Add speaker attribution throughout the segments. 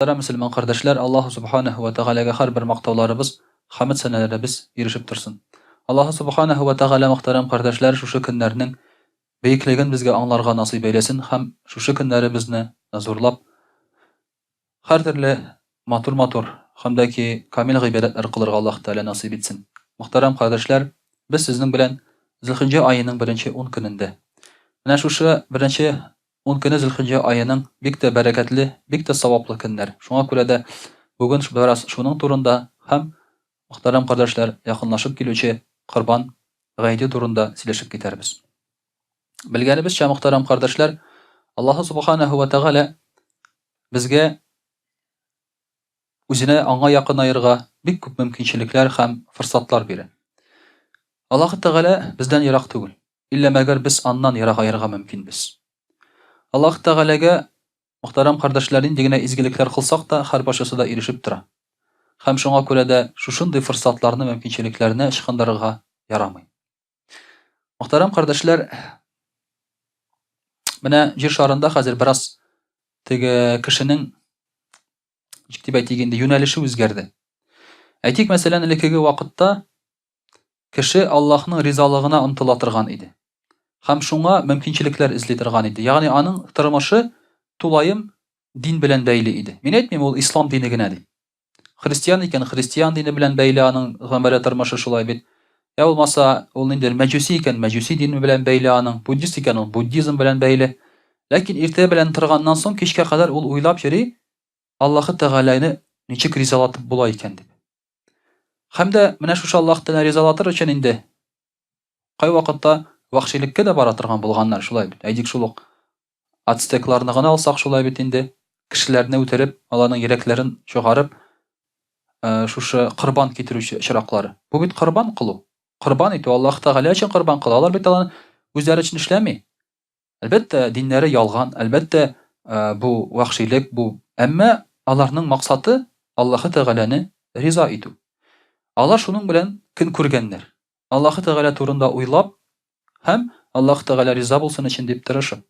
Speaker 1: Мөхтәрәм мөселман кардәшләр, Аллаһу Субханаһу ва Тәгаләгә һәрбер мактауларыбыз, хәмд сәнәләребез ирешеп торсын. Аллаһу Субханаһу ва Тәгалә, мөхтәрәм кардәшләр, шушы көннәрнең бөеклеген безгә аңларга насыйп әйләсен һәм шушы көннәребезне зурлап, һәртөрле матур-матур һәм дә ки камил гыйбадәтләр кылырга Аллаһ Тәгалә насыйп итсен. Мөхтәрәм кардәшләр, без сезнең белән Зөлхиҗҗә аеның беренче ун көнендә. Менә шушы беренче Ун көне Зөлхиҗҗә аеның бик тә бәрәкәтле, бик тә саваплы көннәр. Шуңа күрә дә бүген бераз шуның турында һәм, мөхтәрәм кардәшләр, якынлашып килүче Корбан гаете турында сөйләшеп китәрбез. Белгәнебезчә, мөхтәрәм кардәшләр, Аллаһу Субханаһу ва Тәгалә безгә үзенә аңа якынаерга бик күп мөмкинчелекләр һәм форсатлар бирә. Аллаһу Тәгалә бездән ерак түгел. Иллә мәгәр без аннан ерагаерга мөмкинбез. Аллаһ Тәгаләгә, мөхтәрәм кардәшләр, нинди генә изгелекләр кылсак та, һәрбарчасы да ирешеп тора. Һәм шуңа күрә дә шушындый форсатларны, мөмкинчелекләрне ычкындырырга ярамый. Мөхтәрәм кардәшләр, менә җир шарында хәзер бераз теге кешенең ничек дип әйтик инде, юнәлеше үзгәрде. Әйтик, мәсәлән, элеккеге вакытта Кеше Аллаһның ризалыгына омтыла торган иде. Һәм шуңа мөмкинчелекләр эзли торган иде. Ягъни аның тормышы тулаем дин белән бәйле иде. Мин әйтмим, ул ислам дине генә дип. Христиан икән, христиан дине белән бәйле аның гомере, тормышы шулай бит. Я булмаса, ул ниндидер мәҗүси икән, мәҗүси дине белән бәйле аның, буддист икән, ул буддизм белән бәйле. Ләкин иртә белән торганнан соң кичкә кадәр ул уйлап йөри, Аллаһы Тәгаләне ничек ризалатып була икән дип. Һәм дә менә шушы Аллаһ Тәгалә ризалатыр өчен инде кайвакытта вәхшилеккә дә бара торган булганнар, шулай бит. Әйтик, шул ук ацтекларны гына алсак, шулай бит инде, кешеләрне үтереп, аларның йөрәкләрен чыгарып, э, шушы корбан китерүче очраклары. Бу бит корбан кылу. Корбан итү Аллаһ Тәгалә өчен корбан кыла. Алар бит аларны үзләре өчен эшләми. Әлбәттә, диннәре ялган, әлбәттә, бу вәхшилек, бу. Әмма аларның максаты Аллаһы Тәгаләне риза итү. Алар шуның белән көн күргәннәр. Аллаһы Тәгалә турында уйлап һәм Аллаһы Тәгалә риза булсын өчен дип тырышып.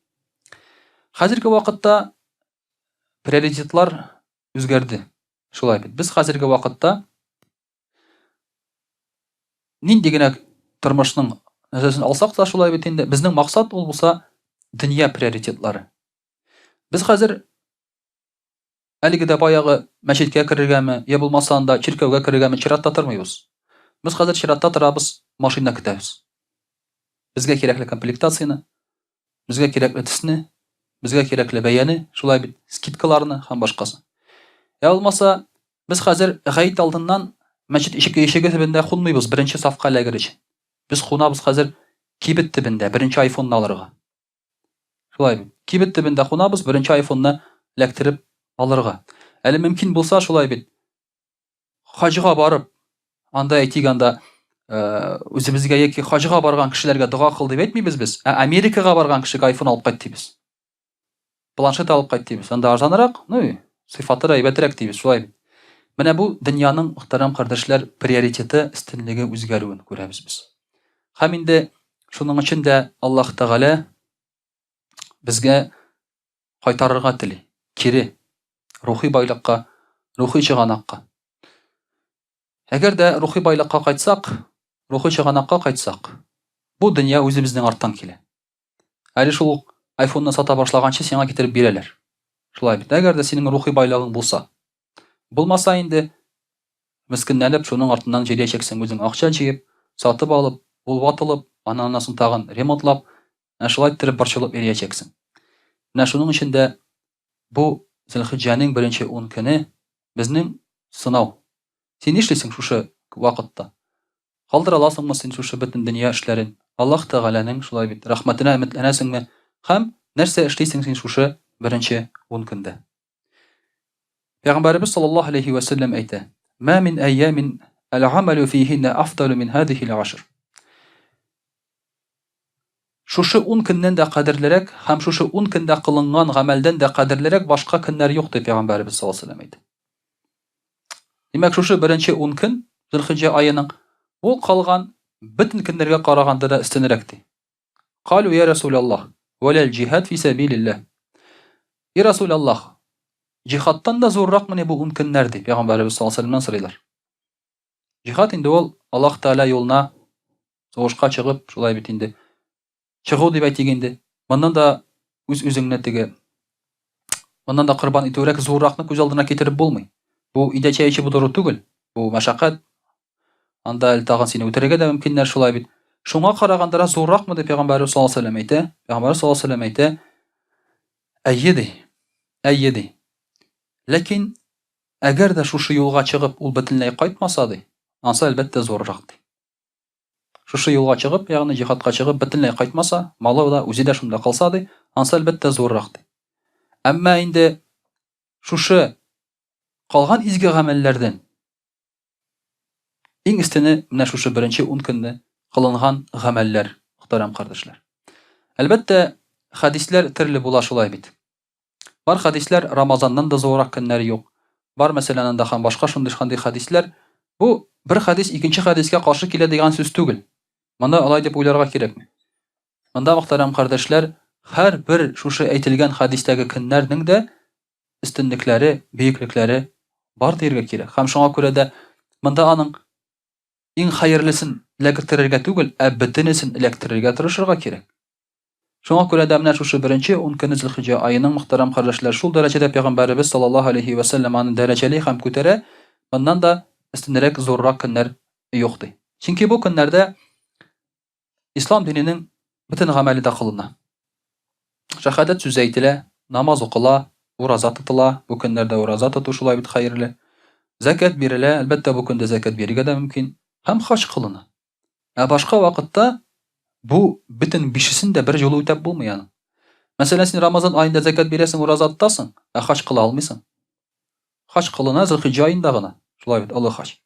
Speaker 1: Хәзерге вакытта приоритетлар үзгәрде. Шулай бит. Без хәзерге вакытта Нинди генә тормышның нәрсәсен алсак та шулай бит инде. Безнең максат ул булса дөнья приоритетлары. Без хәзер әлеге дә баягы мәчеткә керергәме, я булмаса анда чиркәүгә керергәме чиратта тормыйбыз. Без хәзер чиратта торабыз, машина көтәбез. Безгә кирәкле комплектацияне, Безгә кирәкле төсне, безгә кирәкле бәяне, шулай бит, скидкаларны һәм башкасы. Ә булмаса, без хәзер гает алдыннан мәчет ишеге ишеге төбендә кунмыйбыз, беренче сафка эләгер өчен. Без кунабыз хәзер кибет төбендә, беренче айфонны алырга. Шулай бит. Кибет төбендә кунабыз, беренче айфонны эләктереп алырга. Әле мөмкин булса, шулай бит. Хаҗга барып, анда әйтик, анда э, үзебезгә яки хаҗга барган кешеләргә дога кыл дип әйтмибез без, ә Америкага барган кешегә айфон алып кайт дибез. Планшет алып кайт дибез. Анда арзанрак, ну, сыйфаты да әйбәтрәк дибез, шулай бит. Менә бу дөньяның, мөхтәрәм кардәшләр, приоритеты, өстенлеге үзгәрүен күрәбез без. Һәм инде шуның өчен дә Аллаһ Тәгалә безгә кайтарырга тели. Кире. Рухи байлыкка, рухи чыганакка. Әгәр дә рухи байлыкка кайтсак, рухи чыганакка кайтсак, бу дөнья үзебезнең арттан килә. Әле шул ук айфонны сата башлаганчы сиңа китереп бирәләр. Шулай бит. Әгәр дә синең рухи байлыгың булса. Булмаса инде, мескенләнеп, шуның артыннан җыячәксең үзең акча җыеп, сатып алып, ул ватылып, аннан соң тагын ремонтлап, Менә шулай иттереп борчылып йөриячәксең. Менә шуның өчен дә бу Зөлхиҗҗәнең беренче ун көне безнең сынау. Син нишлисең шушы вакытта? Калдыра аласыңмы син шушы бөтен дөнья эшләрен? Аллаһ Тәгаләнең, шулай бит, рәхмәтенә өметләнәсеңме? Һәм нәрсә эшлисең син шушы беренче ун көндә? Пәйгамбәребез саллаллаһу алейхи вә сәлләм әйтә: "Ма мин әйямин әл-гамәлу фиһинна афдалу мин һазихил гашр." Шушы ун көннән дә кадерлерәк һәм шушы ун көндә кылынган гамәлдән дә кадерлерәк башка көннәр юк, дип Пәйгамбәребез саллаллаһу алейһи вә сәлләм әйтә. Димәк, шушы беренче ун көн Зөлхиҗҗә аеның ул калган бөтен көннәргә караганда да өстенрәк ди. Калу я Расулаллаһ, вәләл җиһад фи сәбилилләһ. И Расулаллаһ, Җихадтан да зурракмыни бу ун көннәр, ди Пәйгамбәребез саллаллаһу алейһи ва сәлләмнән сорыйлар. Җихад инде ул Аллаһ Тәгалә юлына сугышка чыгып, шулай бит инде. Чыгу дип әйтик инде. Моннан да үз-үзеңне теге моннан да корбан итүрәк зурракны күз алдына китереп булмый. Бу өйдә чәй эчеп утыру түгел. Бу мәшәкать. Анда әле тагын сине үтерергә дә мөмкиннәр, шулай бит. Шуңа караганда да зурракмы дип Пәйгамбәребез саллаллаһу алейһи ва сәлләм әйтә. Пәйгамбәребез саллаллаһу алейһи ва сәлләм әйтә, Әйе, ди. Әйе, ди. Ләкин әгәр дә шушы юлга чыгып ул бөтенләй кайтмаса, ди, ансы, әлбәттә, зуррак, ди. Шушы юлга чыгып, ягъни җиһадка чыгып бөтенләй кайтмаса, малы да, үзе дә шунда калса, ди, ансы, әлбәттә, зуррак, ди. Әмма инде шушы калган изге гамәлләрдән Иң өстене менә шушы беренче ун көнне кылынган гамәлләр, мөхтәрәм кардәшләр. Әлбәттә, хәдисләр төрле була шулай бит. Бар хәдисләр Рамазаннан да зуррак көннәр юк. Бар мәсәлән анда һәм башка шундый шундый хәдисләр. Бу бер хәдис икенче хәдискә каршы килә дигән сүз түгел. Моны алай дип уйларга кирәкми. Монда, мөхтәрәм кардәшләр, һәрбер шушы әйтелгән хәдистәге көннәрнең дә өстенлекләре, бөеклекләре бар диергә кирәк. Һәм шуңа күрә дә монда аның иң хәерлесен эләктерергә түгел, ә бөтенесен эләктерергә тырышырга кирәк. Шуңа күрә дә менә шушы беренче ун көне Зөлхиҗә аеның мөхтәрәм кардәшләр шул дәрәҗәдә пәйгамбәребез саллаллаһу алейһи вә сәлләм аны дәрәҗәли һәм күтәрә, моннан да өстенрәк, зуррак көннәр юк ди. Чөнки бу көннәрдә Ислам диненең бөтен гамәле дә кылына. Шәһадәт сүзе әйтелә, намаз укыла, ураза тотыла, бу көннәрдә ураза тоту шулай бит хәерле. Зәкят бирелә, әлбәттә, бу көндә зәкят бирергә дә мөмкин, һәм хаҗ кылына. Ә башка вакытта бу бөтен бишесен дә бер юлы үтәп булмый аның. Мәсәлән, син Рамазан аенда зәкят бирәсең, ураза тотасың, ә хаҗ кыла алмыйсың. Хаҗ кылына Зөлхиҗҗә аенда гына, шулай бит, олы хаҗ.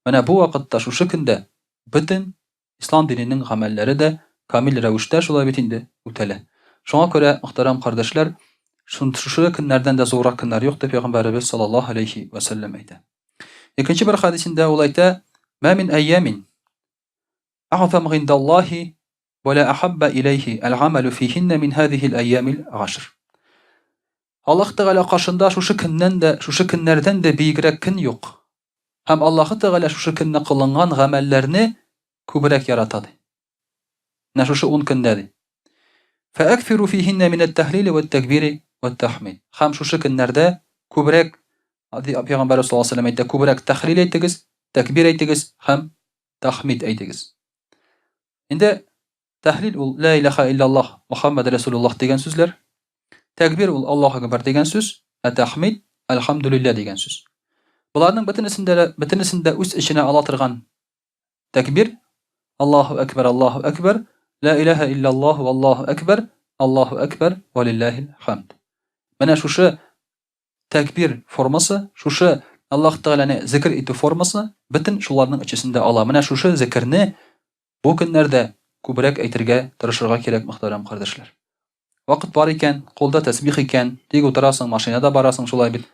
Speaker 1: Менә бу вакытта, шушы көндә бөтен Ислам диненең гамәлләре дә камил рәвештә шулай бит инде үтәлә. Шуңа күрә, мөхтәрәм кардәшләр, шушы көннәрдән дә зуррак көннәр юк дип пәйгамбәребез саллаллаһу алейхи вә сәлләм әйтә. Икенче бер хәдисендә ул әйтә, Мә мин әйямин әгъзам гиндаллаһи вә ла әхәббә иләйһи әл-гамәлү фиһиннә мин һәзиһил әйямил гашр. Аллаһ Тәгалә каршында шушы көннән дә, шушы көннәрдән дә биегрәк көн юк. Һәм Аллаһы Тәгалә шушы көнне кылынган гамәлләрне күбрәк ярата, ди. Менә шушы ун көндә, ди. Фәәкфиру фиһиннә минәт-тәһлили вәт-тәкбири вәт-тәхмид. Һәм шушы көннәрдә күбрәк, ди Пәйгамбәрбез саллаллаһу алейһи ва сәлләм әйтә, күбрәк тәһлил әйтегез, тәкбир әйтегез һәм тәхмид әйтегез. Инде Тәһлил ул Лә иләһә илляллаһ, Мөхәммәд рәсүлуллаһ дигән сүзләр. Тәкбир ул Аллаһу әкбәр дигән сүз, ә тәхмид Әлхәмдүлилләһ дигән сүз. Боларның бөтенесендә дә бөтенесен дә үз эченә ала торган тәкбир Аллаһу әкбәр, Аллаһу әкбәр, Лә иләһә илляллаһ, Аллаһу әкбәр, Аллаһу әкбәр, вә лилләһил хәмд. Менә шушы тәкбир формасы, шушы Аллаһ Тәгаләне зикер итү формасы бөтен шуларның өчесен дә ала. Менә шушы зикерне Бу көннәрдә күбрәк әйтергә тырышырга кирәк, мөхтәрәм кардәшләр. Вакыт бар икән, кулда тәсбих икән, тик утырасың, машинада барасың, шулай бит.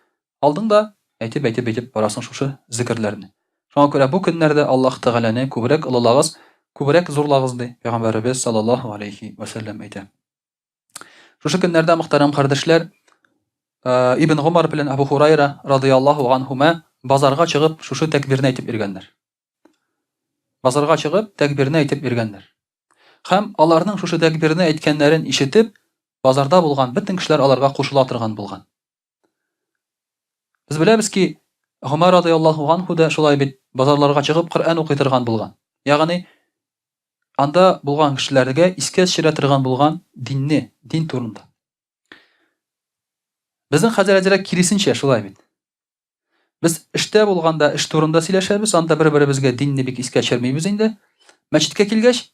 Speaker 1: Алдың да, әйтеп-әйтеп әйтеп барасың шушы зикерләрне. Шуңа күрә бу көннәрдә Аллаһ Тәгаләне күбрәк олылагыз, күбрәк зурлагыз, ди Пәйгамбәребез саллаллаһу алейхи вә сәлләм әйтә. Шушы көннәрдә, мөхтәрәм кардәшләр, Ибн Гомар белән Абу Хурайра радыяллаһу анһума базарга чыгып, шушы тәкбирне әйтеп йөргәннәр. Базарга чыгып, тәкбирне әйтеп йөргәннәр. Һәм аларның шушы тәкбирне әйткәннәрен ишетеп, базарда булган бөтен кешеләр аларга кушыла торган булган. Без беләбез ки, Гомәр радыяллаһу анһу да шулай бит базарларга чыгып Коръән укый торган булган. Ягъни анда булган кешеләргә искә төшерә торган булган динне, дин турында. Безнең хәзер әзрәк киресенчә шулай бит. Без эштә булганда эш турында сөйләшәбез, анда бер-беребезгә динне бик искә төшермибез инде. Мәчеткә килгәч,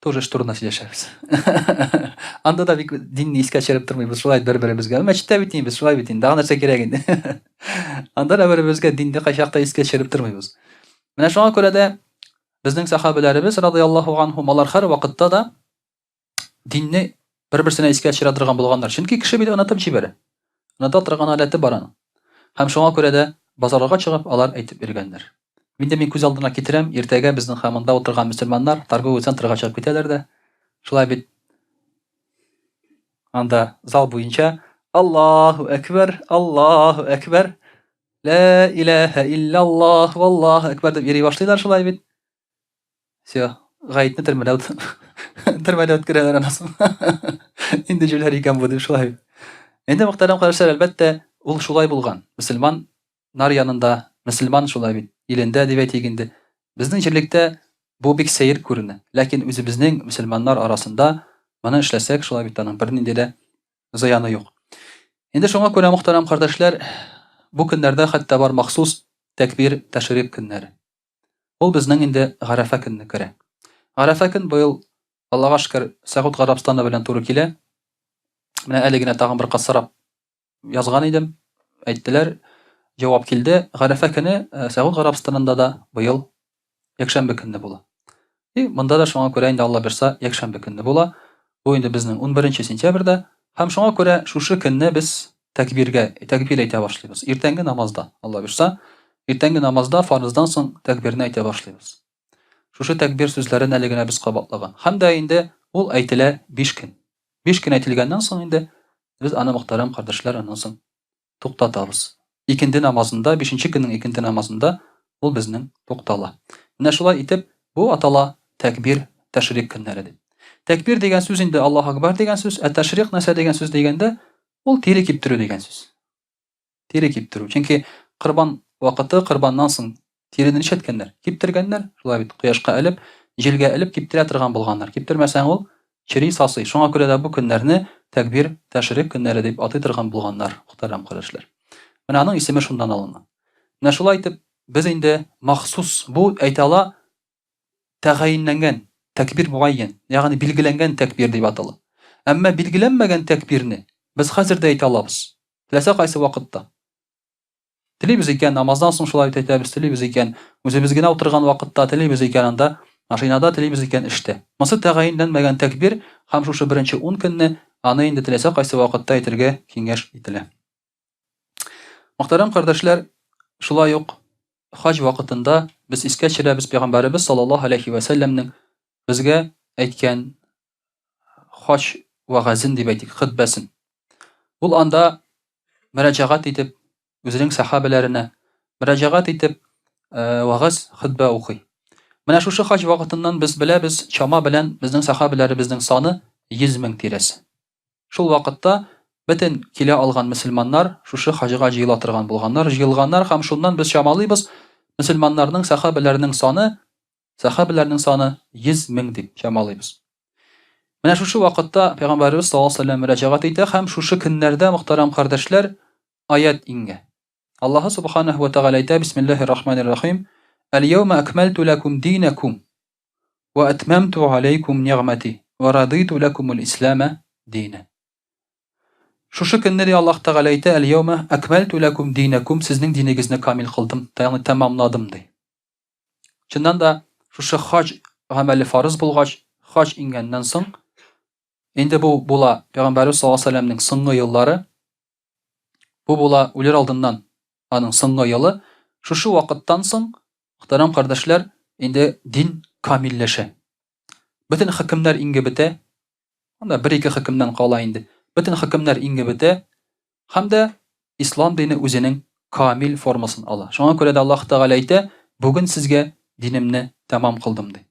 Speaker 1: тоже эш турында сөйләшәбез. Анда да бик динне искә төшереп тормыйбыз, шулай бер-беребезгә. Мәчеттә бит инде без шулай бит инде, тагын нәрсә кирәк инде. Анда да бер-беребезгә динне кайчакта искә төшереп тормыйбыз. Менә шуңа күрә дә безнең сахабәләребез радыяллаһу анһум алар һәр вакытта да динне бер-берсенә искә төшерә торган булганнар. Чөнки кеше бит онытып җибәрә. Оныта торган гадәте бар аның. Һәм шуңа күрә дә базарларга чыгып алар әйтеп йөргәннәр. Инде мин күз алдына китерәм, иртәгә безнең һәм монда утырган мөселманнар торговый центрга чыгып китәләр дә, шулай бит анда зал буенча Аллаһу әкбәр, Аллаһу әкбәр, Лә иләһә илляллаһ, валлаһу әкбәр дип йөри башлыйлар шулай бит. Все, гаетне төрмәдә төрмәдә үткәрәләр анасын. Инде җүләр икән бу дип шулай. Инде мөхтәрәм кардәшләр, әлбәттә, ул шулай булган. Мөселман нар янында, мөселман шулай бит, илендә дип әйтик инде. Безнең җирлектә бу бик сәер күренә. Ләкин үзебезнең мөселманнар арасында моны эшләсәк, шулай бит аның бернинди дә зыяны юк. Инде шуңа күрә, мөхтәрәм кардәшләр, бу көннәрдә хәтта бар махсус тәкбир тәшрик көннәре. Ул безнең инде Гарәфә көнне керә. Гарәфә көн быел, Аллага шөкер, Сәгуд Гарәбстаны белән туры килә. Менә әле генә тагын бер кат сорап язган идем. Әйттеләр, җавап килде. Гарәфә көне э, Сәгуд Гарәбстанында да быел якшәмбе көнне була. И монда да шуңа күрә инде Алла бирса, якшәмбе көнне була. Бу инде безнең 11 сентябрьдә. Һәм шуңа күрә шушы көнне без тәкбиргә, тәкбир әйтә башлыйбыз. Иртәнге намазда, Алла бирса, иртәнге намазда фарыздан соң тәкбирне әйтә башлыйбыз. Шушы тәкбир сүзләрен әле генә без кабатлаган. Һәм дә инде ул әйтелә 5 көн. 5 көн әйтелгәннән соң инде без аны мөхтәрәм кардәшләр аннан соң туктатабыз. Икенде намазында, бишенче көннең икенде намазында ул безнең туктала. Менә шулай итеп, бу атала тәкбир тәшрик көннәре дип. Тәкбир дигән сүз инде Аллаһу акбар дигән сүз, ә тәшрик нәрсә дигән сүз дигәндә, ул тире киптерү дигән сүз. Тире киптерү. Чөнки корбан вакыты, корбаннан соң Тирене нишләткәннәр? Киптергәннәр, шулай бит, кояшка элеп, җилгә элеп киптерә торган булганнар. Киптермәсәң ул чери, сасый. Шуңа күрә дә бу көннәрне тәкбир, тәшрик көннәре дип атый торган булганнар, мөхтәрәм кардәшләр. Менә аның исеме шуннан алынган. Менә шулай итеп, без инде махсус бу әйтә ала тәгаенләнгән тәкбир муайян, ягъни билгеләнгән тәкбир дип атала. Әмма билгеләнмәгән тәкбирне без хәзер дә әйтә алабыз. Теләсә кайсы вакытта. Телибез икән, намаздан соң шулай итеп әйтәбез, телибез икән, үзебез генә утырган вакытта, телибез икән, анда машинада, телибез икән, эштә. Монысы тәгаенләнмәгән тәкбир һәм шушы беренче ун көнне аны инде теләсә кайсы вакытта әйтергә киңәш ителә. Мөхтәрәм кардәшләр, шулай ук хаҗ вакытында без искә төшерәбез пәйгамбәребез саллаллаһу алейхи ва сәлләмнең безгә әйткән хаҗ вәгазен дип әйтик, хөтбәсен. Ул анда мөрәҗәгать итеп, үзенең сәхабәләренә мөрәҗәгать итеп, э, вәгазь, хөтбә укый. Менә шушы хаҗ вакытыннан без беләбез, чама белән безнең сәхабәләребезнең саны 100 мең тирәсе. Шул вакытта бөтен килә алган мөселманнар шушы хаҗга җыела торган булганнар, җыелганнар һәм шуннан без чамалыйбыз, мөселманнарның сәхабәләренең саны Сәхабәләрнең саны 100 мең дип чамалыйбыз. Менә шушы вакытта Пәйгамбәребез саллаллаһу алейһи вәсәлләм мөрәҗәгать итә һәм шушы көннәрдә, мөхтәрәм кардәшләр, аять иңгә. Аллаһы субханаһу ва тәгалә әйтә, Бисмиллаһир рахманир рахим, Әл-яума акмальту лакум динакум ва атмамту алейкум нигъмати ва радиту лакумул ислама дина. Шушы көнне ди Аллаһ Тәгалә әйтә, Әл-яума акмальту лакум динакум, сезнең динегезне камил кылдым, ягъни тәмамладым ди. Чыннан да, шушы хаҗ гамәле фарыз булгач, хаҗ иңгәннән соң, инде бу була Пәйгамбәребез саллаллаһу алейһи вәсәлләмнең соңгы еллары, бу була үлер алдыннан аның соңгы елы, шушы вакыттан соң, мөхтәрәм кардәшләр, инде дин камилләшә. Бөтен хөкемнәр иңге бетә. Анда бер-ике хөкемнән кала инде. Бөтен хөкемнәр иңге бетә. Һәм дә ислам дине үзенең камил формасын ала. Шуңа күрә дә Аллаһ Тәгалә әйтә, бүген сезгә динемне тәмам кылдым ди.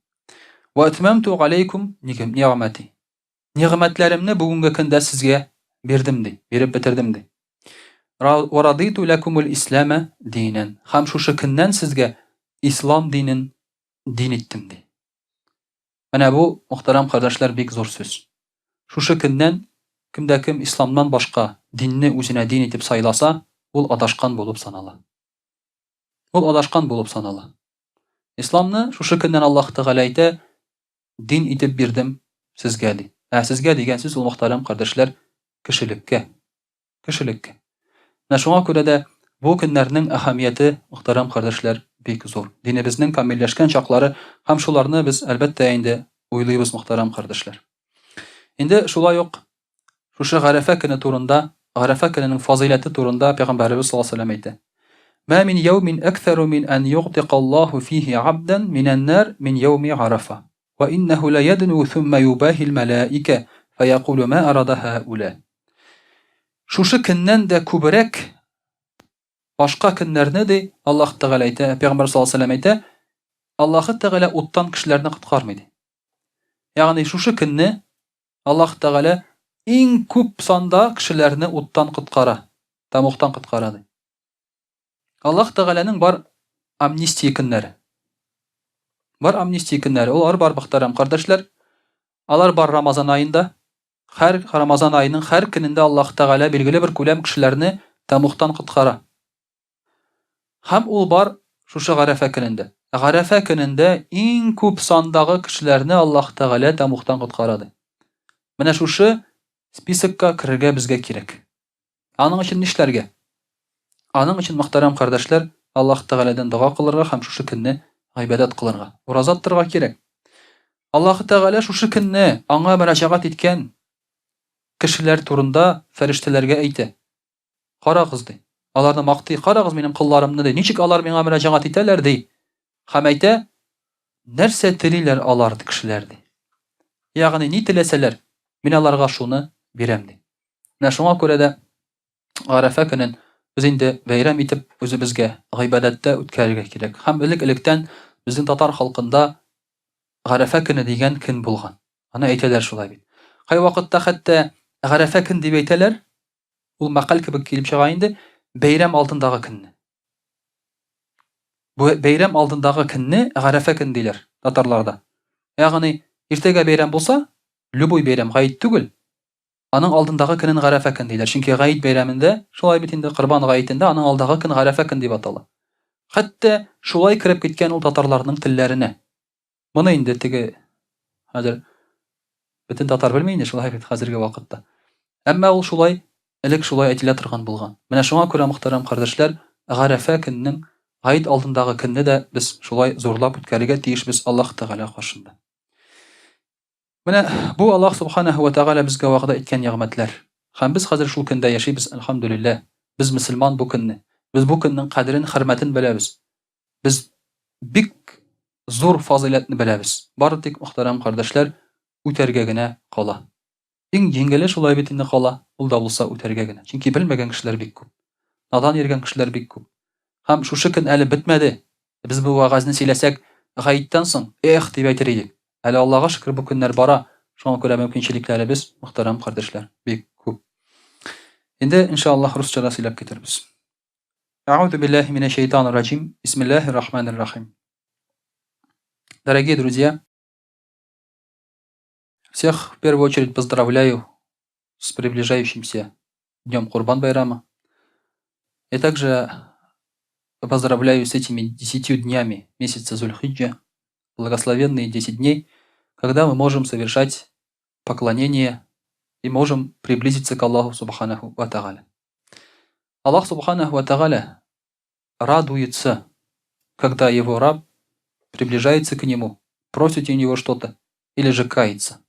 Speaker 1: Ва атмамту алейкум нигъмәти. Нигъмәтләремне бүгенге көндә сезгә бирдем ди, биреп бетердем ди. Ва радиту лакумул ислама динән. Һәм шушы көннән сезгә ислам динен дин иттем ди. Менә бу, мөхтәрәм кардәшләр, бик зур сүз. Шушы көннән кем дә кем исламнан башка динне үзенә дин итеп сайласа, ул адашкан булып санала. Ул адашкан булып санала. Исламны шушы көннән Аллаһ Тәгалә әйтә, дин итеп бирдем сезгә ди. Ә сезгә дигән сүз ул, мөхтәрәм кардәшләр, кешелеккә. Кешелеккә. Менә шуңа күрә дә бу көннәрнең әһәмияте, мөхтәрәм кардәшләр, бик зур. Динебезнең камилләшкән чаклары һәм шуларны без, әлбәттә инде, уйлыйбыз, мөхтәрәм кардәшләр. Инде шулай ук шушы Гарәфә көне турында, Гарәфә көненең фазыйләте турында Пәйгамбәребез саллаллаһу алейһи ва сәлләм әйтә. Ма мин яумин әксәру мин ан югтикаллаһу фихи абдан минән нар мин яуми Арафа. Ва иннәһу ла ядну сумма юбахил мәләикә фәякулу ма арада һаула. Шушы көннән дә күбрәк башка көннәрне, ди, Аллаһ Тәгалә әйтә, Пәйгамбәр саллаллаһу алейһи ва сәлләм әйтә, Аллаһы Тәгалә уттан кешеләрне коткармый, ди. Ягъни шушы көнне Аллаһ Тәгалә иң күп санда кешеләрне уттан коткара, тәмугтан коткара, ди. Аллаһ Тәгаләнең бар амнистия көннәре. Бар амнистия көннәре. Алар бар, мөхтәрәм кардәшләр. Алар бар Рамазан аенда. Һәр Рамазан аеның һәр көнендә Аллаһ Тәгалә билгеле бер күләм кешеләрне тәмугтан коткара. Һәм ул бар шушы Гарәфә көнендә. Гарәфә көнендә иң күп сандагы кешеләрне Аллаһ Тәгалә тәмугтан коткара, ди. Менә шушы списокка керергә безгә кирәк. Аның өчен нишләргә? Аның өчен, мөхтәрәм кардәшләр, Аллаһ Тәгаләдән дога кылырга һәм шушы көнне гыйбадәт кылырга, ураза тотарга кирәк. Аллаһ Тәгалә шушы көнне аңа мөрәҗәгать иткән кешеләр турында фәрештәләргә әйтә. Карагыз, ди. Аларны мактый, карагыз минем колларымны, ди. Ничек алар миңа мөрәҗәгать итәләр, ди. Һәм әйтә, нәрсә телиләр алар, кешеләр, ди. Ягъни ни теләсәләр, мин аларга шуны бирәм, ди. Менә шуңа күрә дә Гарәфә көнен без инде бәйрәм итеп үзебезгә гыйбадәттә үткәрергә кирәк. Һәм элек-электән безнең татар халкында Гарәфә көне дигән көн булган. Аны әйтәләр шулай бит. Кайвакытта хәтта Гарәфә көн дип әйтәләр, ул мәкаль кебек килеп чыга инде, бәйрәм алдындагы көнне. Бу бәйрәм алдындагы көнне Гарәфә көн диләр татарларда. Ягъни иртәгә бәйрәм булса, любой бәйрәм, гает түгел, Аның алдындагы көнен Гарәфә көн диләр. Чөнки Гаид бәйрәмендә, шулай бит инде, Корбан гаетендә аның алдагы көн Гарәфә көн дип атала. Хәтта шулай кереп киткән ул татарларның телләренә. Моны инде теге хәзер бөтен татар белми инде шулай бит хәзерге вакытта. Әмма ул шулай элек шулай әйтелә торган булган. Менә шуңа күрә, мөхтәрәм кардәшләр, Гарәфә көннең Гаид алдындагы көнне дә без шулай зурлап үткәрергә тиешбез Аллаһ Тәгалә каршында. Менә бу Аллаһ Субханаһу ва Тәгалә безгә вәгъдә иткән нигъмәтләр. Һәм без хәзер шул көндә яшибез, әлхәмдүлилләһ. Без мөселман бу көнне. Без бу көннең кадерен, хөрмәтен беләбез. Без бик зур фазыйләтне беләбез. Бары тик, мөхтәрәм кардәшләр, үтәргә генә кала. Иң җиңеле шулай бит инде кала, ул да булса үтәргә генә. Чөнки белмәгән кешеләр бик күп. Надан йөргән кешеләр бик күп. Һәм шушы көн әле бетмәде. Без бу вәгазьне сөйләсәк, гаеттән соң, эх, дип әйтер идек. Әле Аллага шөкер, бу көннәр бара. Шуңа күрә мөмкинчелекләребез, мөхтәрәм кардәшләр, бик күп. Инде, иншаллаһ, русча да сөйләп китербез. Әгъузу биллаһи минәш шәйтанир раҗим. Бисмиллаһир рахманир рахим. Дорогие друзья, всех в первую очередь поздравляю с приближающимся днем Курбан-Байрама. И также поздравляю с этими 10 днями месяца Зульхиджа, благословенные 10 дней, когда мы можем совершать поклонение и можем приблизиться к Аллаху Субханаху Ва Тагаля. Аллах Субханаху Ва Тагаля радуется, когда его раб приближается к нему, просит у него что-то или же кается.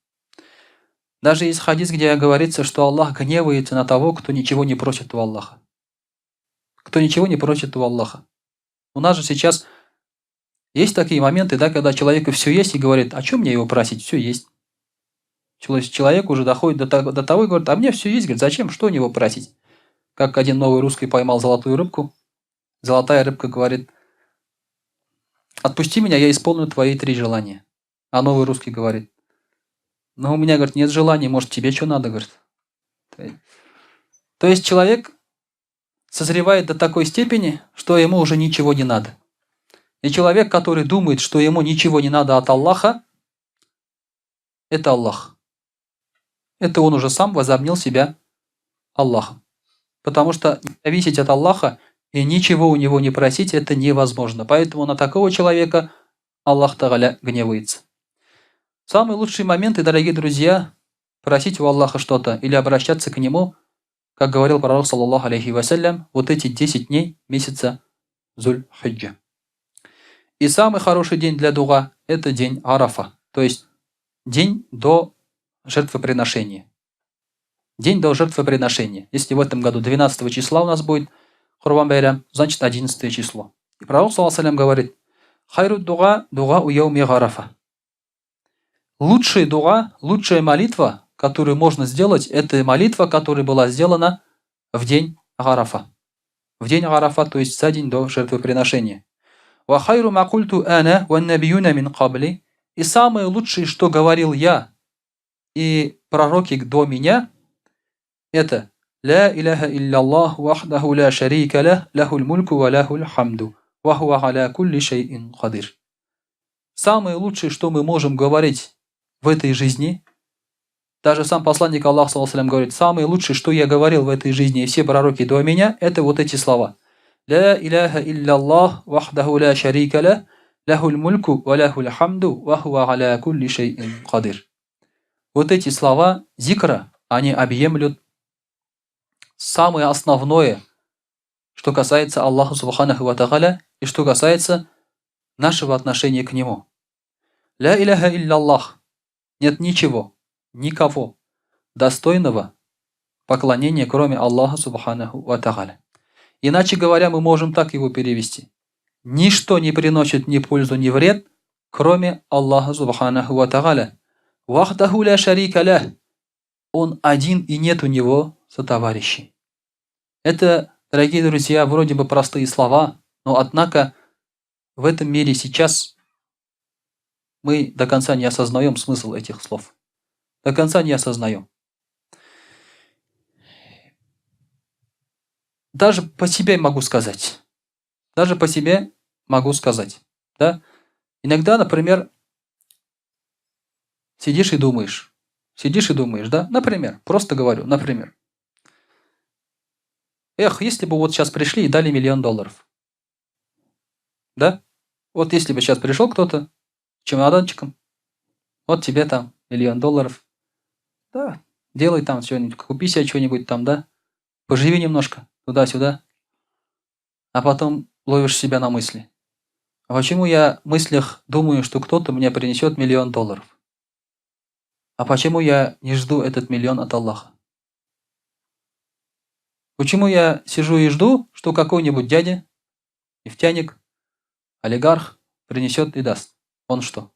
Speaker 1: Даже есть хадис, где говорится, что Аллах гневается на того, кто ничего не просит у Аллаха. Кто ничего не просит у Аллаха. У нас же сейчас есть такие моменты, да, когда человеку все есть и говорит: а чем мне его просить, все есть. Человек уже доходит до того и говорит: а мне все есть, говорит, зачем, что у него просить? Как один новый русский поймал золотую рыбку, золотая рыбка говорит: отпусти меня, я исполню твои три желания. А новый русский говорит: ну у меня, говорит, нет желания, может, тебе что надо, говорит. То есть человек созревает до такой степени, что ему уже ничего не надо. И человек, который думает, что ему ничего не надо от Аллаха, это Аллах. Это он уже сам возомнил себя Аллахом. Потому что зависеть от Аллаха и ничего у него не просить, это невозможно. Поэтому на такого человека Аллах Тагаля гневается. Самые лучшие моменты, дорогие друзья, просить у Аллаха что-то или обращаться к Нему, как говорил пророк, саллаллаху алейхи вассалям, вот эти 10 дней месяца Зуль-Хиджа. И самый хороший день для дуа – это день Арафа, то есть день до жертвоприношения. День до жертвоприношения. Если в этом году 12 числа у нас будет Курбан Байрам, значит, 11 число. И пророк, саллаллаху, говорит: خير الدعاء دعاء يوم عرفة. Лучшая дуа, лучшая молитва, которую можно сделать, это молитва, которая была сделана В день Арафа. В день Арафа, то есть за день до жертвоприношения. وخير ما قلت أنا والنبيون من قبلي. И самое лучшее, что говорил я и пророки до меня, это «Ля иляха илляллах вахдаху ля шарика лях, лахуль мульку ва лахуль хамду, ва хуа аля кулли шайин кадир». Самое лучшее, что мы можем говорить в этой жизни, даже сам посланник Аллаха, саллаллаху алейхи говорит, самое лучшее, что я говорил в этой жизни, и все пророки до меня, это вот эти слова. «Ля иляха илляллах вахдаху ля шарика лях, лахуль мульку ва лахуль хамду, ва хуа аля кулли шайин кадир». Вот эти слова зикра, они объемлют самое основное, что касается Аллаха Субханаху ва Тааля и что касается нашего отношения к Нему. Ля иляха илляллах. Нет ничего, никого достойного поклонения, кроме Аллаха Субханаху ва Тааля. Иначе говоря, мы можем так его перевести. Ничто не приносит ни пользу, ни вред, кроме Аллаха Субханаху ва Тааля. Вахдаху ля шарика лях. Он один и нет у него сотоварищей. Это, дорогие друзья, вроде бы простые слова, но однако в этом мире сейчас мы до конца не осознаем смысл этих слов. До конца не осознаем. Даже по себе могу сказать. Даже по себе могу сказать. Да? Иногда, например, сидишь и думаешь. Сидишь и думаешь, да? Например, просто говорю, например. Эх, если бы вот сейчас пришли и дали $1 000 000. Да? Вот если бы сейчас пришел кто-то с чемоданчиком, вот тебе там $1 000 000. Да, делай там что-нибудь, купи себе что-нибудь там, да? Поживи немножко, туда-сюда. А потом ловишь себя на мысли. А почему я в мыслях думаю, что кто-то мне принесет $1 000 000? А почему я не жду этот миллион от Аллаха? Почему я сижу и жду, что какой-нибудь дядя, нефтяник, олигарх принесет и даст? Он что?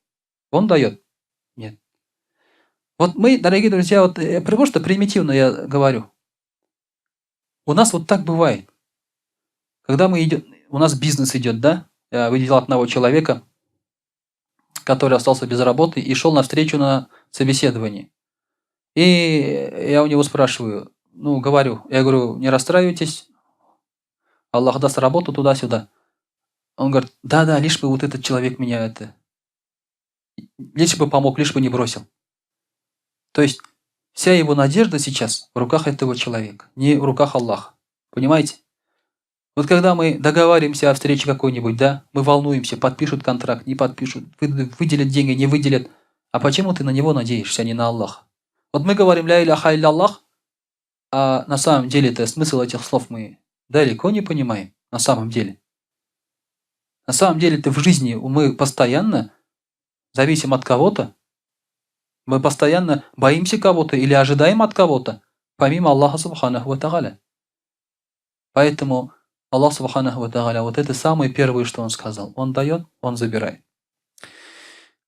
Speaker 1: Он дает? Нет. Вот мы, дорогие друзья, вот я просто примитивно я говорю. У нас вот так бывает. Когда мы идем, у нас бизнес идет, да? Я видел одного человека, который остался без работы и шел навстречу на собеседование. И я у него спрашиваю, говорю, я говорю, не расстраивайтесь, Аллах даст работу туда-сюда. Он говорит, да-да, лишь бы вот этот человек меня это, лишь бы помог, лишь бы не бросил. То есть вся его надежда сейчас в руках этого человека, не в руках Аллаха. Понимаете? Вот когда мы договариваемся о встрече какой-нибудь, да, мы волнуемся, подпишут контракт, не подпишут, выделят деньги, не выделят. А почему ты на него надеешься, а не на Аллаха? Вот мы говорим «Ля иляха илляллах», а на самом деле-то смысл этих слов мы далеко не понимаем, на самом деле. На самом деле-то в жизни мы постоянно зависим от кого-то, мы постоянно боимся кого-то или ожидаем от кого-то, помимо Аллаха Субханаху ва Тааля. Поэтому Аллах Субханаху ва Тааля, вот это самое первое, что Он сказал. Он дает, Он забирает.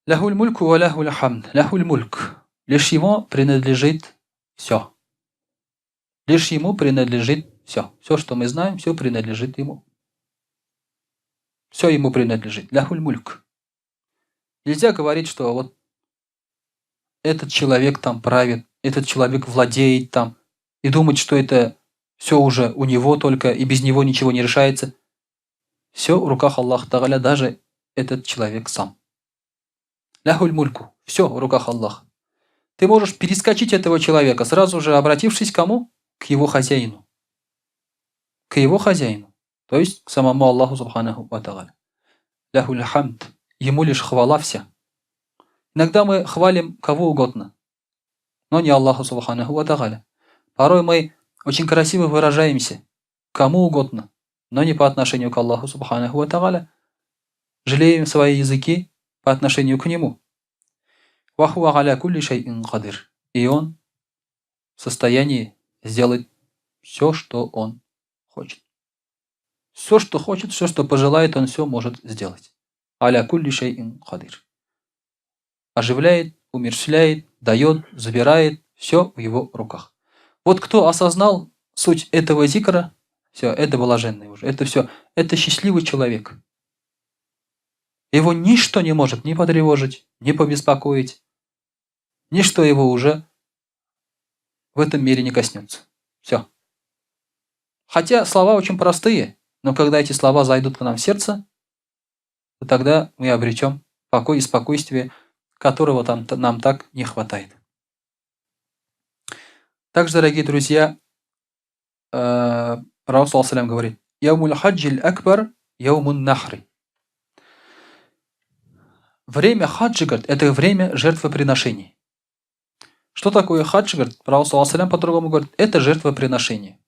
Speaker 1: Ляхуль мульку ва ляхуль хамд. Ляхуль мульк. Лишь Ему принадлежит все. Лишь Ему принадлежит все. Все, что мы знаем, все принадлежит Ему. Все Ему принадлежит. Ляхуль мульк. Нельзя говорить, что вот этот человек там правит, этот человек владеет там, и думать, что это все уже у него только, и без него ничего не решается. Все в руках Аллаха Тааля, даже этот человек сам. Ляхуль мульку. Все в руках Аллаха. Ты можешь перескочить этого человека, сразу же обратившись к кому? К его хозяину. К его хозяину. То есть к самому Аллаху Субханаху ва Тааля. Ляхуль хамд. Ему лишь хвала вся. Иногда мы хвалим кого угодно, но не Аллаху Субханаху ва Тааля. Порой мы очень красиво выражаемся кому угодно, но не по отношению к Аллаху Субханаху ва Тааля. Жалеем свои языки по отношению к Нему. Ва хуа аля кулли шайин кадир. И Он в состоянии сделать все, что Он хочет. Все, что хочет, все, что пожелает, Он все может сделать. Аля кулли шайин кадир. Оживляет, умерщвляет, дает, забирает, все в его руках. Вот кто осознал суть этого зикра, все, это блаженный уже, это все, это счастливый человек. Его ничто не может ни потревожить, ни побеспокоить, ничто его уже в этом мире не коснется. Все. Хотя слова очень простые, но когда эти слова зайдут к нам в сердце, то тогда мы обретем покой и спокойствие, которого там, нам так не хватает. Также, дорогие друзья, Пророк саллаллаху говорит: يوم الحج الأكبر، يوم النحر. Время хаджа, говорит, это время жертвоприношений. Что такое хадж, говорит, Пророк саллаллаху по-другому говорит, это жертвоприношение.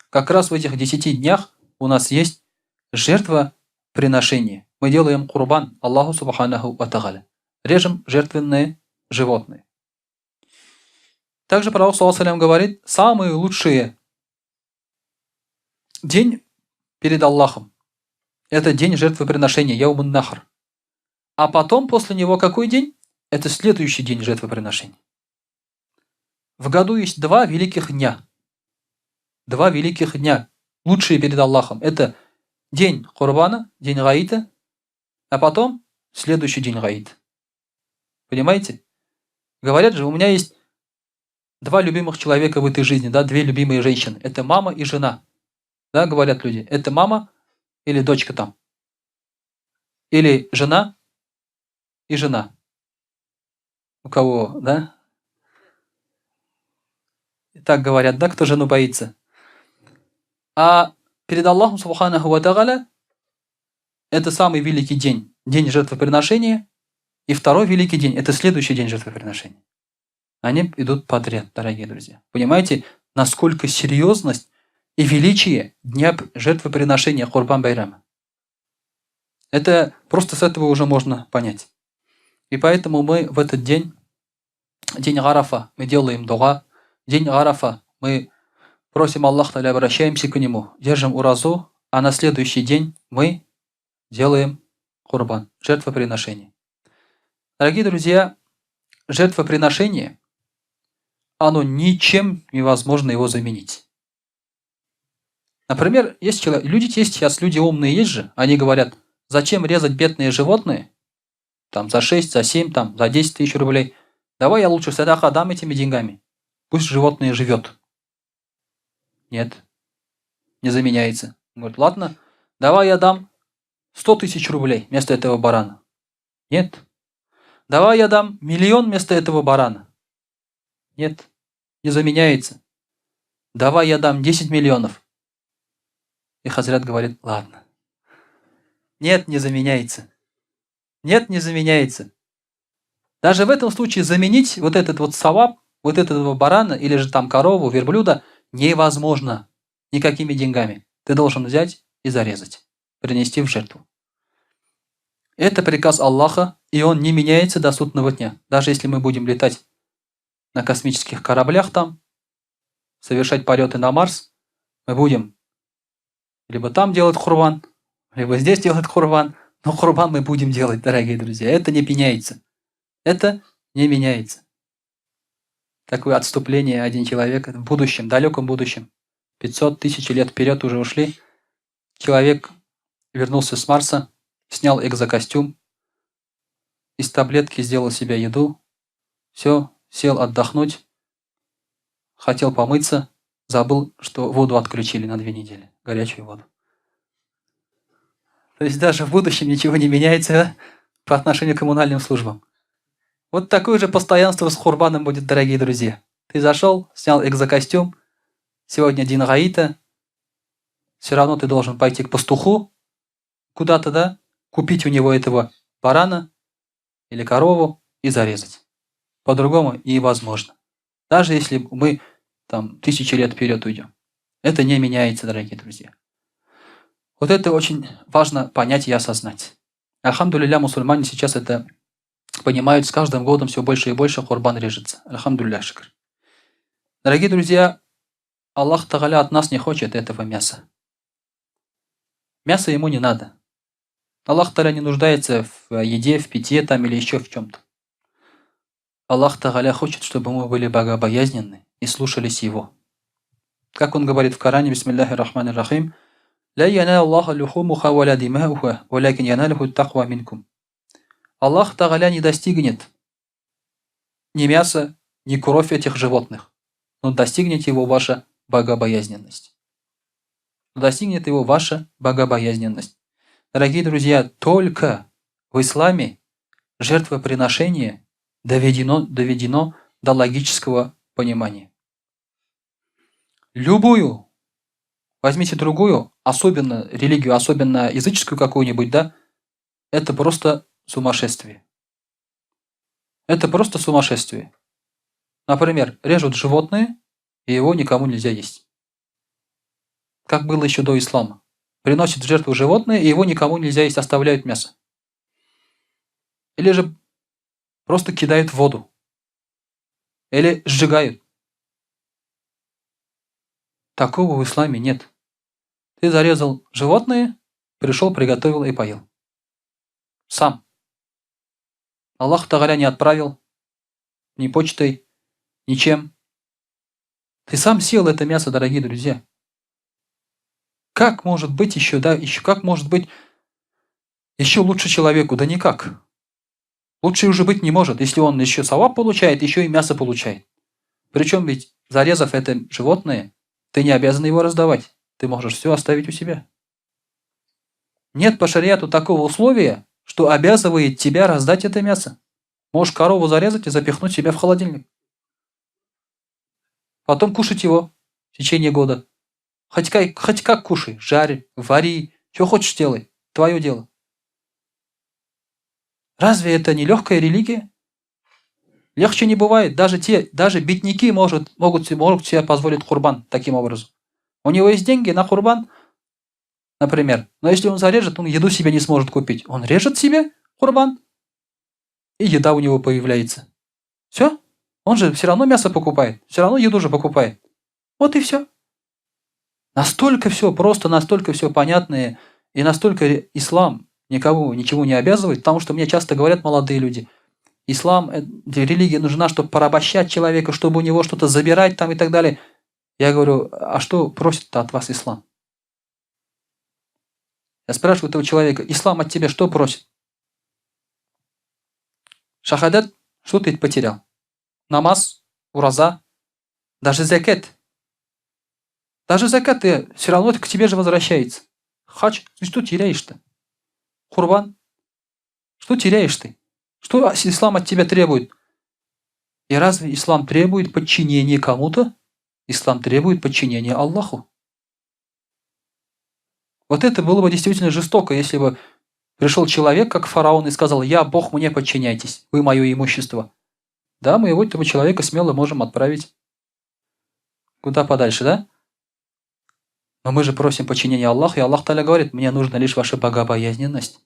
Speaker 1: Как раз в этих 10 днях у нас есть жертвоприношение. Мы делаем курбан Аллаху سبحانه وتعالى. Режем жертвенные животные. Также Пророк саллаллаху говорит, самые лучшие день перед Аллахом. Это день жертвоприношения, يوم النحر. А потом после него какой день? Это следующий день жертвоприношения. В году есть два великих дня. Два великих дня, лучшие перед Аллахом. Это день Курбана, день Гаита, а потом следующий день Гаита. Понимаете? Говорят же, у меня есть два любимых человека в этой жизни, да, две любимые женщины. Это мама и жена. Да, говорят люди. Это мама или дочка там. Или жена и жена. У кого, да? Так говорят, да, кто жену боится. А перед Аллахом, سبحانه وتعالى, это самый великий день, день жертвоприношения, и второй великий день – это следующий день жертвоприношения. Они идут подряд, дорогие друзья. Понимаете, насколько серьезность и величие дня жертвоприношения Курбан Байрама. Это просто с этого уже можно понять. И поэтому мы в этот день, день Арафа, мы делаем дуа, день Арафа мы просим Аллаха, обращаемся к Нему, держим уразу, а на следующий день мы делаем курбан, жертвоприношение. Дорогие друзья, жертвоприношение, оно ничем невозможно его заменить. Например, есть человек, люди есть сейчас, люди умные есть же, они говорят, зачем резать бедные животные, там за 6, за 7, там, за 10 тысяч рублей, давай я лучше садака дам этими деньгами, пусть животное живет. Нет, не заменяется. Он говорит, ладно, давай я дам 100 тысяч рублей вместо этого барана. Нет. Давай я дам миллион вместо этого барана. Нет, не заменяется. Давай я дам 10 миллионов. И Хазрят говорит, ладно. Нет, не заменяется. Нет, не заменяется. Даже в этом случае заменить вот этот вот саваб, вот этого барана или же там корову, верблюда невозможно никакими деньгами. Ты должен взять и зарезать, принести в жертву. Это приказ Аллаха, и он не меняется до судного дня. Даже если мы будем летать на космических кораблях там, совершать полеты на Марс, мы будем либо там делать курбан, либо здесь делать курбан, но курбан мы будем делать, дорогие друзья. Это не меняется. Это не меняется. Такое отступление один человек в будущем, далеком будущем, 500 тысяч лет вперед уже ушли. Человек вернулся с Марса, снял экзокостюм, из таблетки сделал себе еду, все, сел отдохнуть, хотел помыться, забыл, что воду отключили на 2 недели, горячую воду. То есть даже в будущем ничего не меняется по отношению к коммунальным службам. Вот такое же постоянство с Курбаном будет, дорогие друзья. Ты зашел, снял экзокостюм, сегодня день Гаита, все равно ты должен пойти к пастуху куда-то, да, купить у него этого барана или корову и зарезать. По-другому невозможно. Даже если мы там тысячи лет вперед уйдем. Это не меняется, дорогие друзья. Вот это очень важно понять и осознать. الحمد لله, мусульмане сейчас это понимают, с каждым годом все больше и больше курбан режется. الحمد لله, шөкер. Дорогие друзья, Аллах Тагаля от нас не хочет этого мяса. Мясо ему не надо. Аллах Тагаля не нуждается в еде, в питье там или еще в чем-то. Аллах Тагаля хочет, чтобы мы были богобоязненны и слушались Его. Как он говорит в Коране, бисмиллахи рахмани рахим, «Ля яналу Аллаха люхумуха ва ля димауха, валякин яналуху таква минкум». Аллах Тагаля не достигнет ни мяса, ни кровь этих животных, но достигнет его ваша богобоязненность. Достигнет его ваша богобоязненность. Дорогие друзья, только в исламе жертвоприношение доведено до логического понимания. Любую, возьмите другую, особенно религию, особенно языческую какую-нибудь, да, это просто сумасшествие. Это просто сумасшествие. Например, режут животное, и его никому нельзя есть. Как было еще до ислама. Приносят в жертву животное, и его никому нельзя есть, оставляют мясо. Или же просто кидают в воду. Или сжигают. Такого в исламе нет. Ты зарезал животное, пришел, приготовил и поел. Сам. Аллах Тагаля не отправил ни почтой, ничем. Ты сам съел это мясо, дорогие друзья. Как может быть еще, да, еще, как может быть еще лучше человеку? Да никак. Лучше уже быть не может, если он еще саваб получает, еще и мясо получает. Причем ведь, зарезав это животное, ты не обязан его раздавать. Ты можешь все оставить у себя. Нет по шариату такого условия, что обязывает тебя раздать это мясо. Можешь корову зарезать и запихнуть себя в холодильник. Потом кушать его в течение года. Хоть как кушай, жарь, вари, что хочешь делай, твое дело. Разве это не легкая религия? Легче не бывает. Даже бедняки могут себе позволить курбан таким образом. У него есть деньги на курбан, например. Но если он зарежет, он еду себе не сможет купить. Он режет себе курбан, и еда у него появляется. Все. Он же все равно мясо покупает, все равно еду же покупает. Вот и все. Настолько все просто, настолько все понятное, и настолько ислам никого ничего не обязывает, потому что мне часто говорят молодые люди, ислам, религия нужна, чтобы порабощать человека, чтобы у него что-то забирать и так далее. Я говорю, а что просит-то от вас ислам? Я спрашиваю этого человека, ислам от тебя что просит? Шахадат, что ты потерял? Намаз, ураза, даже закят. Даже закят ты все равно к тебе же возвращается. Хадж, ты что теряешь-то? Курбан, что теряешь ты? Что ислам от тебя требует? И разве ислам требует подчинения кому-то? Ислам требует подчинения Аллаху. Вот это было бы действительно жестоко, если бы пришел человек, как фараон, и сказал: «Я Бог, мне подчиняйтесь, вы мое имущество». Да, мы его, этого человека, смело можем отправить куда подальше, да? Но мы же просим подчинения Аллаху, и Аллах Тааля говорит: мне нужна лишь ваша богобоязненность.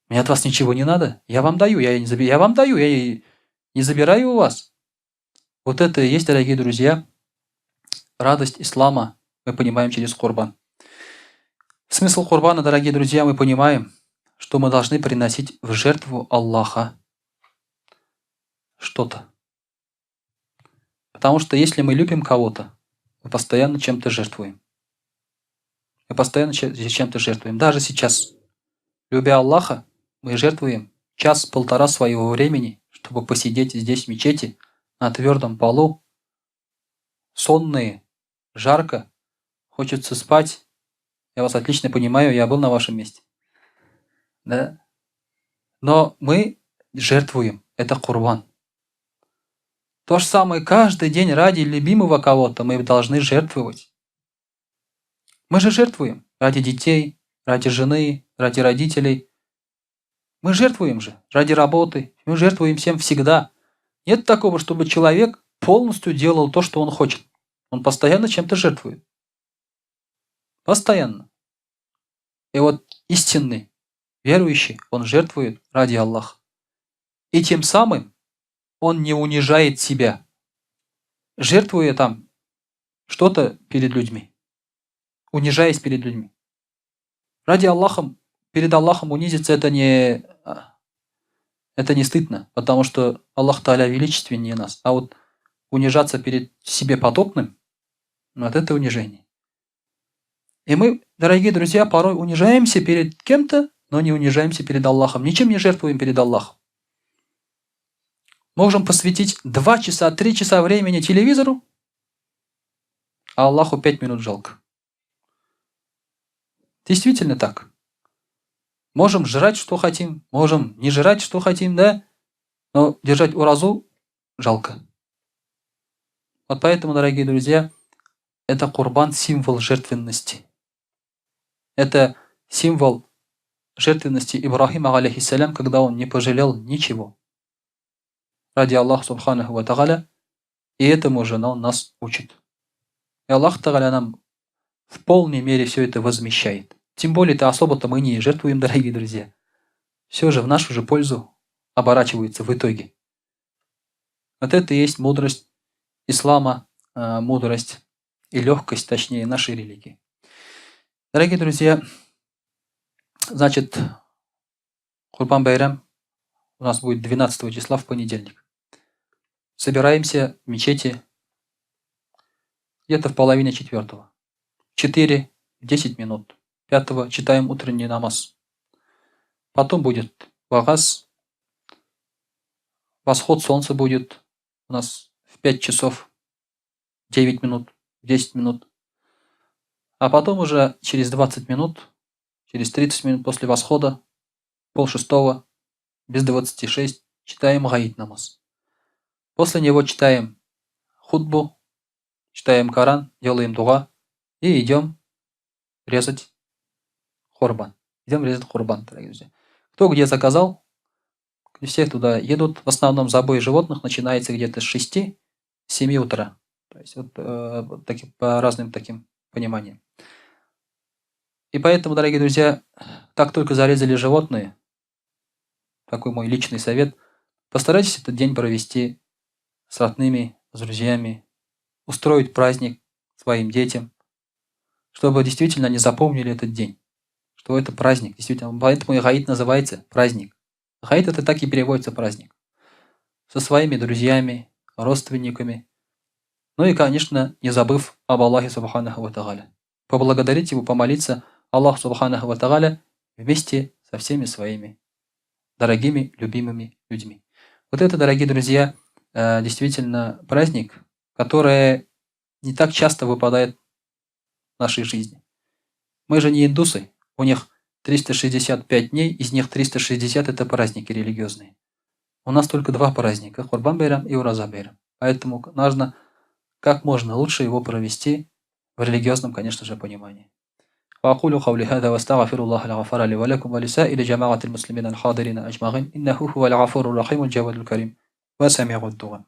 Speaker 1: Мне от вас ничего не надо. Я вам даю, я не заби-, я вам даю, я не забираю у вас. Вот это и есть, дорогие друзья, радость ислама, мы понимаем через курбан. Смысл курбана, дорогие друзья, мы понимаем, что мы должны приносить в жертву Аллаха что-то. Потому что если мы любим кого-то, мы постоянно чем-то жертвуем. Мы постоянно чем-то жертвуем. Даже сейчас, любя Аллаха, мы жертвуем час-полтора своего времени, чтобы посидеть здесь в мечети, на твердом полу, сонные, жарко, хочется спать. Я вас отлично понимаю, я был на вашем месте. Да? Но мы жертвуем. Это курбан. То же самое каждый день ради любимого кого-то мы должны жертвовать. Мы же жертвуем ради детей, ради жены, ради родителей. Мы жертвуем же ради работы, мы жертвуем всем всегда. Нет такого, чтобы человек полностью делал то, что он хочет. Он постоянно чем-то жертвует. Постоянно. И вот истинный верующий, он жертвует ради Аллаха. И тем самым он не унижает себя, жертвуя что-то перед людьми, унижаясь перед людьми. Ради Аллаха, перед Аллахом унизиться это не стыдно, потому что Аллах Тааля величественнее нас. А вот унижаться перед себе подобным, Вот это унижение. И мы, дорогие друзья, порой унижаемся перед кем-то, но не унижаемся перед Аллахом. Ничем не жертвуем перед Аллахом. Можем посвятить 2 часа, 3 часа времени телевизору, а Аллаху 5 минут жалко. Действительно так. Можем жрать, что хотим, можем не жрать, что хотим, да? Но держать уразу жалко. Вот поэтому, дорогие друзья, это курбан символ жертвенности. Это символ жертвенности Ибрахима, алейхиссалям, когда он не пожалел ничего. Ради Аллаха, субханаху ва тагаля, и этому же он нас учит. И Аллах Тагаля нам в полной мере все это возмещает. Тем более-то особо-то мы не жертвуем, дорогие друзья. Все же в нашу же пользу оборачивается в итоге. Вот это и есть мудрость ислама, мудрость и легкость, точнее, нашей религии. Дорогие друзья, значит, Курбан Байрам у нас будет 12 числа в понедельник. Собираемся в мечети где-то в половине четвертого. 4, 10 минут. Пятого читаем утренний намаз. Потом будет вагаз. Восход солнца будет у нас в 5 часов 9 минут, 10 минут. А потом уже через 20 минут, через 30 минут после восхода, 5:30, 5:45, читаем гаид намаз. После него читаем хутбу, читаем Коран, делаем дуа и идем резать курбан. Идем резать курбан, дорогие друзья. Кто где заказал, все туда едут. В основном забой животных начинается где-то с 6-7 утра. То есть вот таким, по разным таким пониманиям. И поэтому, дорогие друзья, как только зарезали животные, такой мой личный совет, постарайтесь этот день провести с родными, с друзьями, устроить праздник своим детям, чтобы действительно они запомнили этот день, что это праздник, действительно. Поэтому и гаид называется праздник. Гаид это так и переводится праздник. Со своими друзьями, родственниками. Ну и, конечно, не забыв об Аллахе субханаху ва тааля. Поблагодарить его, помолиться Аллаху субханаху ва тааля вместе со всеми своими дорогими, любимыми людьми. Вот это, дорогие друзья, действительно праздник, который не так часто выпадает в нашей жизни. Мы же не индусы, у них 365 дней, из них 360 это праздники религиозные. У нас только два праздника, Курбан Байрам и Ураза Байрам. Поэтому нужно как можно лучше его провести в религиозном, конечно же, понимании. وأقول قولي هذا واستغفر الله الغفار لي ولكم ولسائر جماعة المسلمين الحاضرين أجمعين إنه هو الغفور الرحيم الجواد الكريم وسميع الدعاء.